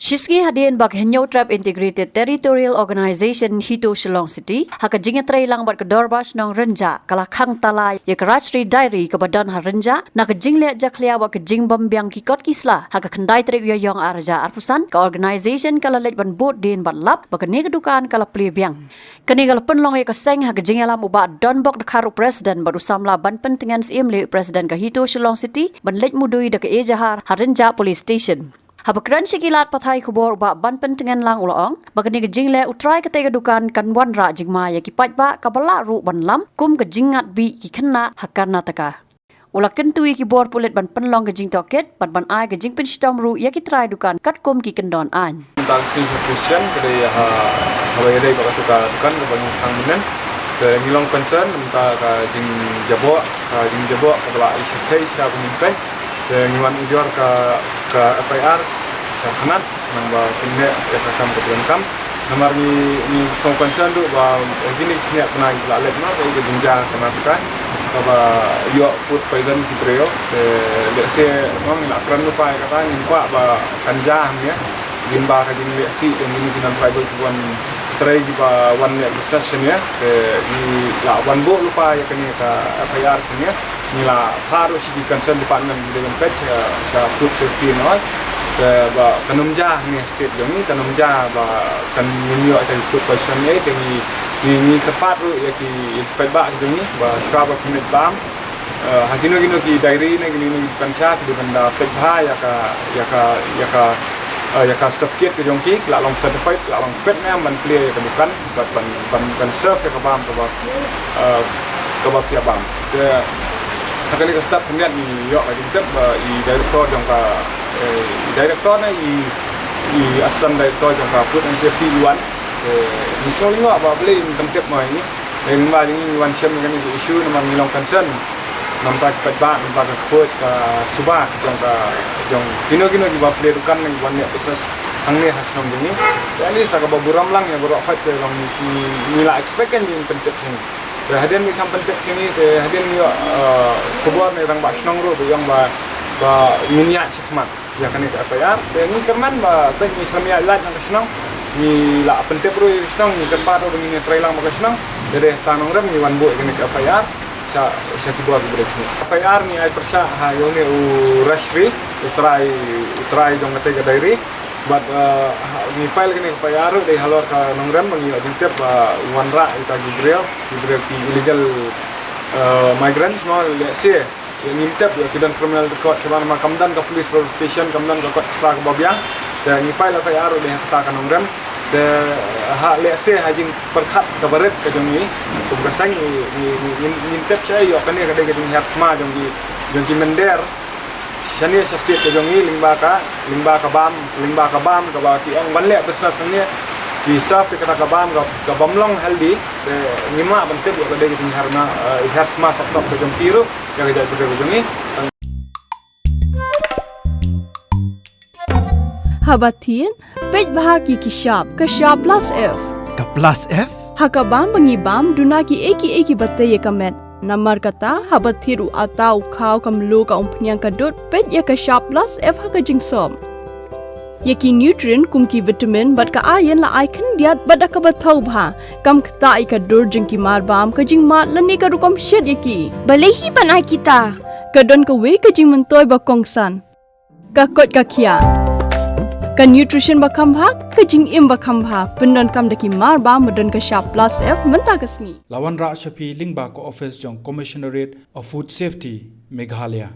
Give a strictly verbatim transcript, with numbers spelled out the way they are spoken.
Shisngi hadien ba ka Hynñiewtrep Integrated Territorial Organization HITO Shillong City, ha ka jingïatreilang bad ka Dorbar Shnong Rynjah, ka la khang tala ïa ka Rajshri Dairy kaba don ha Rynjah, na ka jingleh jakhlia bad ka jingbym biang ki kot ki sla, ha ka khyndai tarik Ïaïong ar hajar arphew san, ka organization ka la leit ban bud dien bad lap ba kane ka dukan ka la plie biang. Kane ka la pynlong ïa ka seng ha ka jingïalam u Bah Donbok Dkhar, u President, bad u samla Ban Pyntngen Syiemlieh, President ka HITO Shillong City, ban leit mudui da ka ejahar ha Rynjah Police Station. Haba kren sha ki lad pathai khubor, u Bah Ban Pyntngen Lang u la ong ba kane ka jingleh u trai katei ka dukan kan wanrah jingma ïa ki paidbah, kaba lah ruh ban lam kum ka jingngat bih ki khynnah ha Karnataka. U la kyntu ïa ki bor pulit ban pynlong ka jingtohkit bad ban ai ka jingpynshitom ruh ïa ki trai dukan katkum ki kyndon aiñ. Tang shisha Christian ka dei ha, haba ïadei bad katu ka dukan kaba ngi khang mynnin. Te ngi long concern mynta ka jingjaboh, ka jingjaboh kaba la ïa shyrkhei sha ba ngin peit. Te ngi wan ujor ka, ka F I R sha thanat, nang ba kin neh ïa ka kam ka donkam. Namar ngi, ngi sngewconcern ruh ba, eh, kine ki khynnah bnai la leit noh, ba ïa ka jingjia ka na ka, kaba ïoh food poison ki briew. Te lehse, ngi la kren lypa ïa kata, ngim kwah ba kan jia hangne. Lyngba ka jinglehsih jong kine ki non-tribal kiba wan trei, kiba wan leh business shane. Te ngi la wan buh lypa ïa kane ka F I R shane. Ngi la phah ruh sha ki concerned department, ki dei ban peit sha, sha food safety and all. Te ba kan ym jia hangne ha state jong ngi, kan ym jia ba kan ym ïoh ïa ki food poison ei, te ngi, ngi, ngi kyrpad ruh ïa ki, ïa ki paidbah jong ngi ba shuwa ba pynleit bam, eh, ha kino kino ki dairy ne kino kino ki dukan sha, ki dei ban da peit bha ïa ka, ïa ka, ïa ka, eh, ïa ka certificate ka jong ki, la long certified, la long fit ne em ban plie ïa ka dukan. Bad ban, ban, ban serve ïa ka bam kaba, eh, kaba pia bam. Te ha kane ka step khyndiat ngi ïoh ka jingtip ba i director jong ka, eh, i director ne i, i assistant director jong ka food and safety i wan. Te ngi sngew ïoh ba balei ym pyntip ma ngi. Te ngi ba ngi wan shem kane ka issue namar ngi long concern. Namar ki paidbah, namar ka khuid ka suba jong ka, jong kino kino kiba plie dukan ne kiba leh business hangne ha shnong jong ngi. Te at least kaba burom lang ïa baroh khoit, te long ngi, ngi la expect kan jingpyntip sha ngi. Te hadien ngi kham pyntip sha ngi, te hadien ngi ïoh, eh, khubor na i rangbah shnong ruh ba ïong ba, ba ngin ïaid shakhmat ïa kane ka F I R. Te ngi kyrmen ba te ngi khlem ïaid lait na ka shnong, ngi la pyntip ruh ïa ka shnong, ngi kyrpad ruh ba ngin ïatreilang bad ka shnong. Te dei ha kata nongrim ngi wan buh ïa kane ka F I R sha, sha ki bor kiba dei. F I R ngi ai pyrshah ha ïa une u Rajshri, u trai, u trai jong kata ka dairy. Bad, eh, ngi file kane ka F I R ruh dei halor ka nongrim ba ngi la jingtip ba wanrah ïa kita ki briew, ki briew ki illegal, eh, migrants mo, lehse ïa ngim tip ïa ki don criminal record shabar namar kam don ka police verification, kam don ka kot ka sla kaba biang. Te ngi file F I R ruh dei ha kata ka nongrim. Te ha lehse ha jingpyrkhat kaba rit ka jong ngi kum ka seng ngi, ngi, ngi, ngim, ngim tip shaei ïoh kane ka dei ka jinghiar thma jong ki, jong ki mynder shane sha state ka jong ngi lyngba ka, lyngba ka bam, lyngba ka bam kaba ki ong ban leh business hangne ki serve ïa kata ka bam ka, ka bym long healthy. Te ngim lah ban tip ïoh ka dei ka jinghiar na, eh, hiar thma sap sap ka jong ki ruh ïa ka jaitbynriew ka jong ngi. Haba thied, peit bha ki ki shap, ka shap plus F. Ka plus F? Ha ka bam ba ngi bam, duna kiei kiei kiba tei ïa ka met. Namar kata, haba thied u atta, u khaw, ka mluh, ka umphniang, ka dud, peit ïa ka shap plus F ha ka jingsop. Ïa ki nutrient kum ki vitamin bad ka iron la ai khyndiat bad da kaba thaw bha. Kam ktah ïa ka dur jong ki mar bam, ka jingmad lane ka rukom shet ïa ki. Balei hi ban ai kita? Ka don kawei ka jingmyntoi ba kongsan. Ka koit ka khiah. Ka nutrition ba kham bha, ka jingim ba kham bha. Pyndonkam da ki mar bam ba don ka shap plus F mynta ka sngi. La wanrah sha phi lyngba ka office jong Commissionerate of Food Safety, Meghalaya.